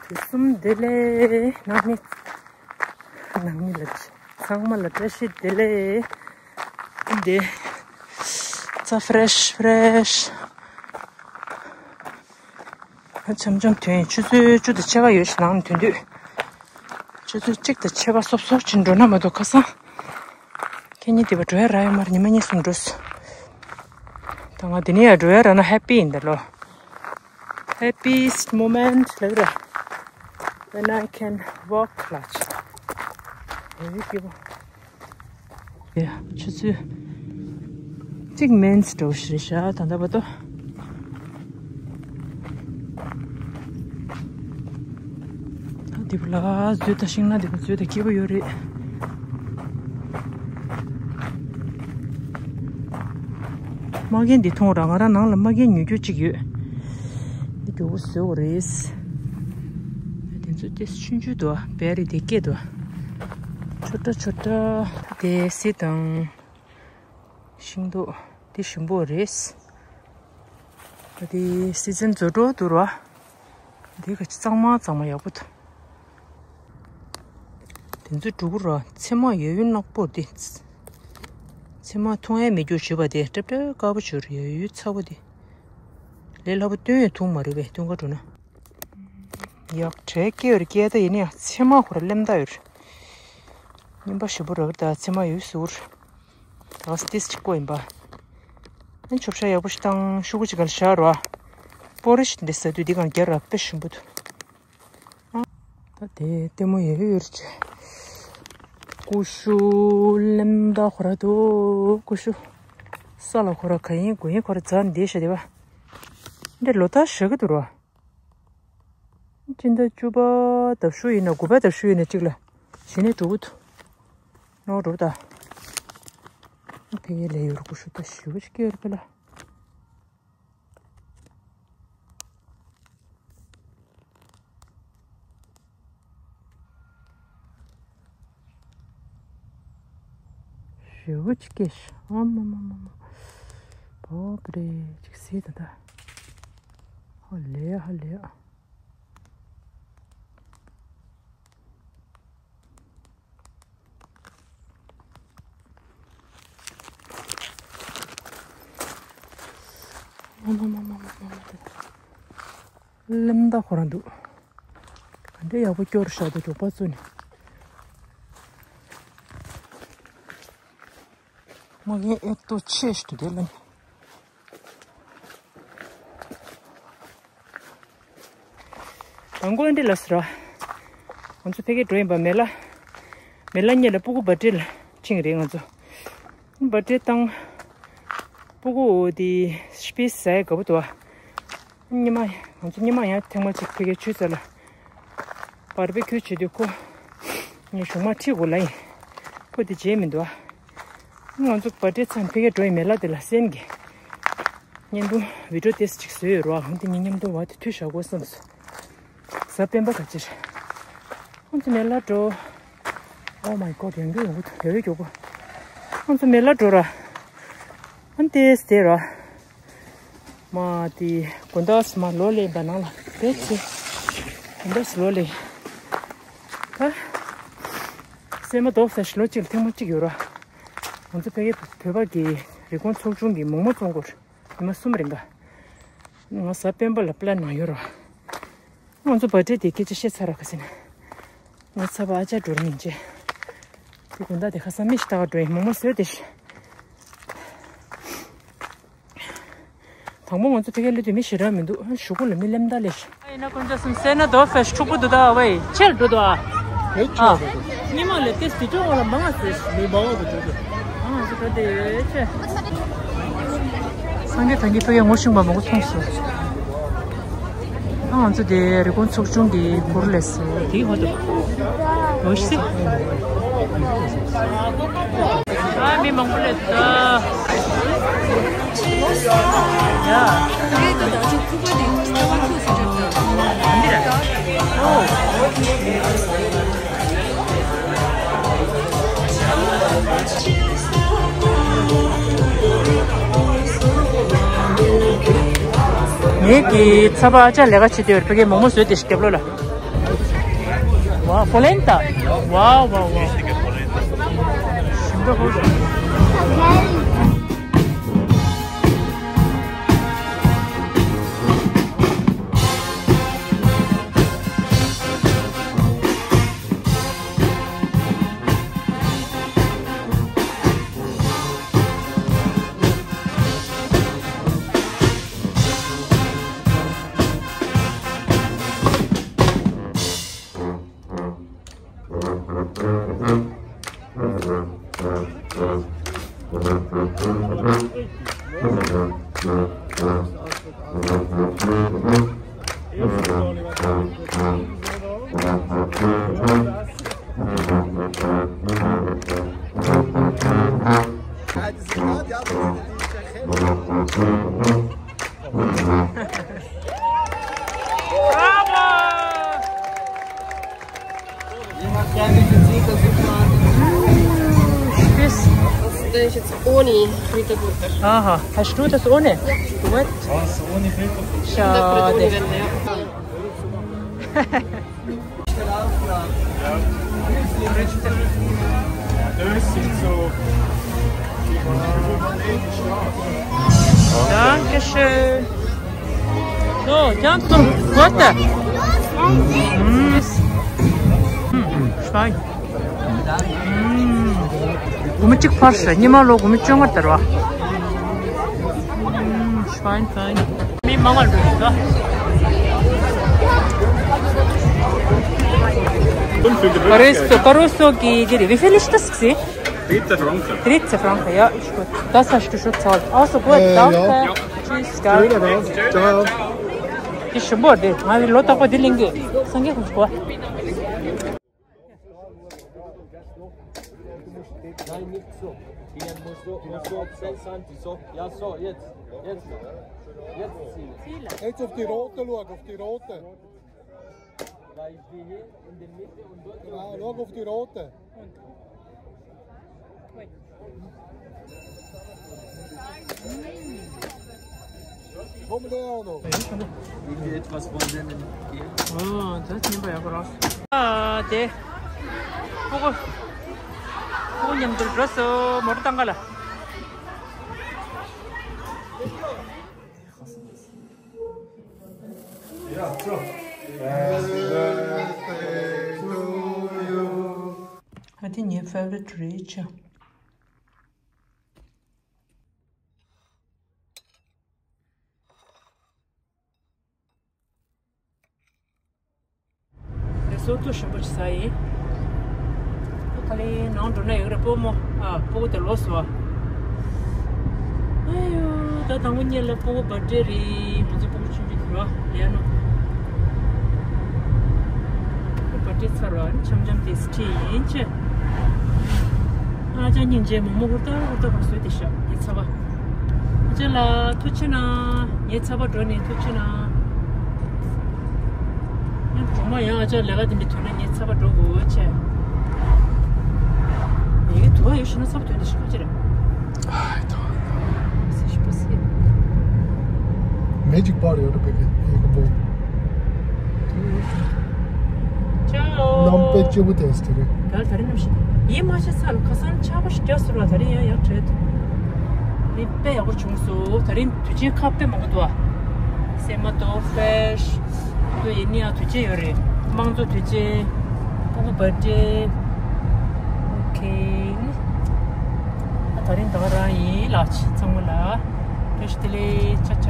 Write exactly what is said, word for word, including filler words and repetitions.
གསུམ་བདེ་ལེགས། ནང་མི་ནང་མི་ལ་ཚང་མ་ལ་བཀྲ་ཤིས་བདེ་ལེགས། འདི་ཚ་ཕྲེཤ་ཕྲེཤ། ཆམ་ཆམ་ཐོན། ཆུ་ཚོད་བཅུ་དང་ཕྱེད་ཀ་ཡོད་ཤག་ནང་ཐོན་དུས། ཆུ་ཚོད་གཅིག་དང་ཕྱེད་ཀ་སོབ་སོབ་ཅིག་འགྲོ་ན་མ་གཏོགས་ཁ་སང་། ཁྱེད་གཉིས་དེ་བ་འགྲོ་ཡ་རག་ཡོད་མ་རེད། ཉི་མ་གཉིས་གསུམ་འགྲོ་སོང་། ད་ང་དེ་ནས་ཡར་འགྲོ་ཡ་རག་ན་ཧེ་པི་ཡིན་ད་ལོ། Happiest moment ལབ་ར། When I can walk ལགས། ཡ། ཆུ་ཚོད་གཅིག་མིན་འགྲོ་ཞིག་རེད་ཤག་ད་ལྟ་བར་དུ། ད་འདི་བ་ལ་མཛོད་དང་ཤིང་ནགས་འདི་བ་མཛོད་དང་སྐྱིད་པོ་ཡོད་རེད། མ་རྒན་འདི་མཐོང་ར། ང་རང་ནང་ལ་མ་རྒན་ཉོ་རྒྱུ་གཅིག་ཡོད། འདི་མགྱོགས་པོ་བཟོ་དགོས་རེད། འདི་ཚོ་ཏེ་ཆུང་ཆུང་འདུག་བེ་རི་དེ་སྐད་འདུག་ཆོ་འདྲ་ཆོ་འདྲ། དེ་སི་དང་ཤིང་ཏོག་དེ་ཞིམ་པོ་རེད། ད་དེ་སི་ཛན་རྫོགས་འགྲོ་འདུག་ར། འདི་ག་ཅི་གཙང་མ་གཙང་མ་ཡག་པོ་འདུག་དེ་ཚོ་འགྲོ་གི་ར། ཚེར་མ་ཡོད་ཡོད་ནག་པོ་འདི། ཚེར་མ་འཐུང་ཡས་མེད་རྒྱུ་བྱུས་པ་དེ་སྲབ་སྲབ་དཀར་པོ་བྱུར་ཡོད་ཡོད་ཚ་པོ་དེ། ལས་སླ་པོ་སྟོན་ཡས་འཐུང་མ་རེད་པས་སྟོན་ཁ་འགྲོ་ན། ཡག་དྲེ་སྐྱེ་ཡོད་རེད། སྐྱེ་ད་ཡིན་ནའི་ཚེར་མ་ཁོ་ར་ལེམ་ད་ཡོད་རེད། རྙིང་པ་ཞེ་པོ་རག་གི་ད་ཚེར་མ་ཡོད་ཟུར། ད་སྟིས་གཅིག་པོ་ཡིན་པ། ཨ་ཆོབ་ཤ་ཡག་པོ་ཞིག་བཏང་ཤོག་གུ་ཅིག་ག་ལ་བཞག་རོགས། པོ་རི་ཞིག་འདི་ཟ་དུས་འདི་གང་རྒྱ་ར་དཔེ་ཞིམ་པོ་འདུག་ཨ། ད་དེ་ལྟད་མོ་ཡོད་ཡོད་རེད་ཅེ། ཀུ་ཤུ་ལེམ་ད་ཁོ་ར་འདུག་ཀུ་ཤུ། ས་ལ་ཁོ་ར་ག་ཡིན་དགུ་ཡིན་ཁོ་ར་འཛག་འདི་ཤ་དེ་བ། འདི་ལོ་ད་ཞོག་གི་འདུག་རོ། སྤྱི་ཟླ་བཅུ་པ་ཟླ་བཞུགས་ཡིན་ན་དགུ་པ་ཟླ་བཞུགས་ཡིན་ན་གཅིག་ལ་གཞི་ནས་འགྲོ་གི་འདུག་ནོར་འགྲོ་ད། ཕ་གིར་ལས་ཡོད་རེད། ཀུ་ཤུ་ད་ཞེ་པོ་ཅིག་སྐྱེས་ཡོད་རེད་པ་ལ། ཞེ་པོ་ཅིག་སྐྱེས་ཤག་ཨ་མ་མ་མ་མ། བོ་པ་རེ་ཅིག་སྲིད་ད་ད། ཧ་ལས་ཧ་ལས། ལེམ་ད་ཁོ་རང་འདུག་ག་འདྲ་ཡག་པོ་སྐྱོར་བཞག་འདུག་མགྱོགས་པ་བཙུགས་ནས། མ་རྒན་ཨེ་ཏོ་ཆེ་ཞིག་ཏུ་དེ་ལ་ནི། དང་པོ་འདི་ལ་ཟེར་བ། ང་ཚོ་ཕ་གིར་འགྲོ་ཡིན་པ་མེ་ལ། མེ་ལ་གཉིས་ལ་སྤུ་གུ་བར་ཐི་ལ་ཕྱིན་རེད་ང་ཚོ། བར་ཐི་བཏང་། སྤུ་གུ་འོ་དེ་ཤི་པི་ཟ་ཡ་དགའ་པོ་འདུག་བ། ཉི་མ་ང་ཚོ་ཉི་མ་ཡང་ཐེངས་མ་གཅིག་ཕ་གིར་ཆུ་ཚ་ལ། བར་བེ་ཁྱུ་བྱེད་དུས་ཁོ། ངས་གཞུང་མ་ཁྲིད་དགོས་ལ་ཡིན། ཁོ་དེ་བརྗེད་མི་འདུག་ཨ། ང་ཚོ་བར་ཐི་ཚང་ཕ་གིར་འགྲོ་ཡི་མེ་ལ་དེ་ལ་སེམས་ཀྱི། བརྙན་ཐུང་བི་ཌིའོ་ཏོག་ཙམ་ཅིག་བཟོས་ཡོད་རེད་བ། འོན་ཏེ་ངས་མཉམ་དུ་བ་དེ་མཐུད་བཞག་དགོས་བསམས་སོང་། གཟའ་སྤེན་པ་ག་ཅིག་ང་ཚོ་མེ་ལ་འགྲོ། Oh my god ཡང་འགྲོ་ཡོང་གི་འདུག་ཡོད་ཡོད་མགྱོགས་པོ། ང་ཚོ་མེ་ལ་འགྲོ་ར། ཨ་ཏེས་དེ་ར། མ་དེ་དགོང་དག་མ་ལོ་ལེན་པ་ནང་ལ་བེད་ཚེ། དགོང་དག་ལོ་ལེན། ད། སེ་མ་དོག་ས་ཞིག་ལོ་གཅིག་ལ་ཐེངས་མ་གཅིག་ཡོད་ར། ང་ཚོ་ཕ་གི་བོད་པ་གི་རི་ཀོན་ཚོགས་ཆུང་གི་མོག་མོག་བཙོང་སྐོར་ཉི་མ་གསུམ་རིང་ག་ང་གཟའ་སྤེན་པ་ལ་པི་ལན་ནང་ཡོད་ར། ང་ཚོ་བར་ཐི་དེ་སྐད་ཆ་བཤད་ཚར་ར་ག་ཟེར་ན། ང་ཚ་བ་ཨ་ཅག་འགྲོ་ར་མིན་ཅེ། དེ་དགོང་དག་དེ་ཁ་སང་མི་ཞིག་ལྟ་ག་འགྲོ་ཡིན་མོག་མོག་བཟོས་ཏེ་ཤི། དང་པོ་ང་ཚོ་ཕ་གིར་སླེབས་དུས་མི་ཞེ་དྲག་མི་འདུག་གཞུག་གུ་ལ་མི་ལེམ་ད་ལེ་ཤི། ཨ་ཡིན་ན་དཀོན་མཆོག་གསུམ་སེ་ན་དོ་ཧྥེ་ཤི་འཁྲུག་པོ་འདུག་ད་ཨ་ཝེ་ཆེར་འགྲོ་འདུག་ཨ། ཨེ་ཆོག་རེད། ཉི་མ་ལ་ཏེ་སི་དུས་ཅོག་ལ་མང་ང་ཟེར་ཤི། མི་མང་བ་འགྲོ་འདུག་ཨ་ང་ཚོ་ག་དེ་ཆེ། སངས་རྒྱས་ཐང་གི་ཕ་གིར་ངོ་ཤེས་པ་མང་པོ་མཐོང་སོང་། ཨ་ང་ཚོ་དེ་རི་ཀོན་ཚོགས་ཆུང་གི་གུར་ལས་སོ། དེའི་ཧོ་དུ་ལོ་ཤི། ཨ་མི་མང་པོ་ལས་ད། ཡ། ངེད་ཀྱི་ཚ་བ་ཨ་ཅག་ལས་ཀ་བྱེད་དུས་ཕ་གིར་མོག་མོག་བཟོས་ཏེ་ཤི་རྒྱབ་ལོགས་ལ། Wow, polenta. Wow, wow, wow. Xindo ho. Bravo! Tschüss. Das ist jetzt ohne Kräuterbutter. Aha, hast du das ohne? Ja. Gut. Was, ohne Kräuterbutter? Schade. Dankeschön. So, ganz zum Butter. Mm. Mm, Schwein. Mm. Gummi chik parsa, nima lo gummi chunga tarwa. Mm, Schwein, Schwein. Mi mangal do. Paresto, paresto ki diri, wie viel ist das gewesen? Dritte Franken. Dritte Franken, ja, ist gut. Das hast du schon gezahlt. Also gut, äh, danke. Ja. Tschüss, gell? Ciao. Die ist schon gut, die. Mal die Lotte, die Linke. Sange, gut. Nein, nicht so. Hier muss so, muss so, so, so. Ja, so, jetzt. Jetzt. Jetzt ziehen. Jetzt auf die rote schau, auf die rote. Weil ich stehe hier in der Mitte und dort. Genau, schau auf die rote. Komm, Leono. Will dir etwas von denen geben? Oh, das nehmen wir ja raus. Ah, der. Guck. Guck, nimm du das so, Mord Tangala. I think your favorite region. རེ་སོ་ཐུག་ཞིམ་པོ་ཅིག་ཟ་ཡིན། ཁ་ལེ་ནང་འགྲོ་ན་ཡོད་རེད། སྤོ་མོ། ཨ། སྤོ་བོ་དེ་ལོས་སོ། ཨ་ཡོ། ད་དང་པོ་ཉིད་ལ་སྤོ་བོ་བར་ཌེ་རེད། ང་ཚོ་སྤོ་བོ་ཆུང་ཆུང་དུ་རོ་ལེ་ནོ། བར་ཌེ་ཚར་བ་ནི་འཆམ་འཆམ་དེ་སི་ཁྲི་ཡིན་ཆེ། ཨ་ཅག་སྙིང་རྗེ། མོག་མོག་ཧུར་ཐག་ཧུར་ཐག་གང་བཟོས་དེ་ཤག་ངའི་ཚ་བ། ཨ་ཅག་ལ་ཐུགས་ཆེ་གནང་། ངའི་ཚ་བ་འགྲོ་ནས་ཐུགས་ཆེ་གནང་། ཡང་གྲོག་མ་ཡང་ཨ་ཅག་ལས་ཀ་དེ་འདྲ་ཐོན་ན་ངའི་ཚ་བ་འགྲོ་དགོས་ཆེ། ཡི་གེ་དུ་བ་ཡོད་ཤི་ན་ཚ་བ་ཐོན་དེ་ཤི་ཁ་ཅི་རེད། ཨ་ཐོ། སི་ཤི་པ་སི། Magic Bar ཡོད་རེད་པས་ཀྱི་ཡི་གེ་པོ། ཅའོ། རྣམ་དཔེ་སྐྱིད་པོ་དེ་སི་དེ་རེད། གལ་ད་རིང་ནམ་ཞིག་ཡིན་མ་ཤེས་ས་ལ་ཁ་སང་ཆར་པ་ཞིག་རྒྱག་ཟེར་བ་ད་རིང་ཡང་ཡག་བྲོས་འདུག་དེ་དཔེ་ཡག་པོ་བྱུང་སོང་། ད་རིང་དུས་ཆེན་ཁ་དཔེ་མང་པོ་འདུག་ཨ། སེ་མ་ཏོ་ཕེ་ཤ། ཏོ་ཡིན་ནི་ཡང་དུས་ཆེན་ཡོད་རེད། དམངས་གཙོ་དུས་ཆེན། སྤོ་བོ་བར་ཌེ། ཨོ་ཁེ། ད་རིང་ད་ག་རང་ཡིན་ལགས། ཚང་མ་ལ་བཀྲ་ཤིས་བདེ་ལེགས། ཅག་ཅག།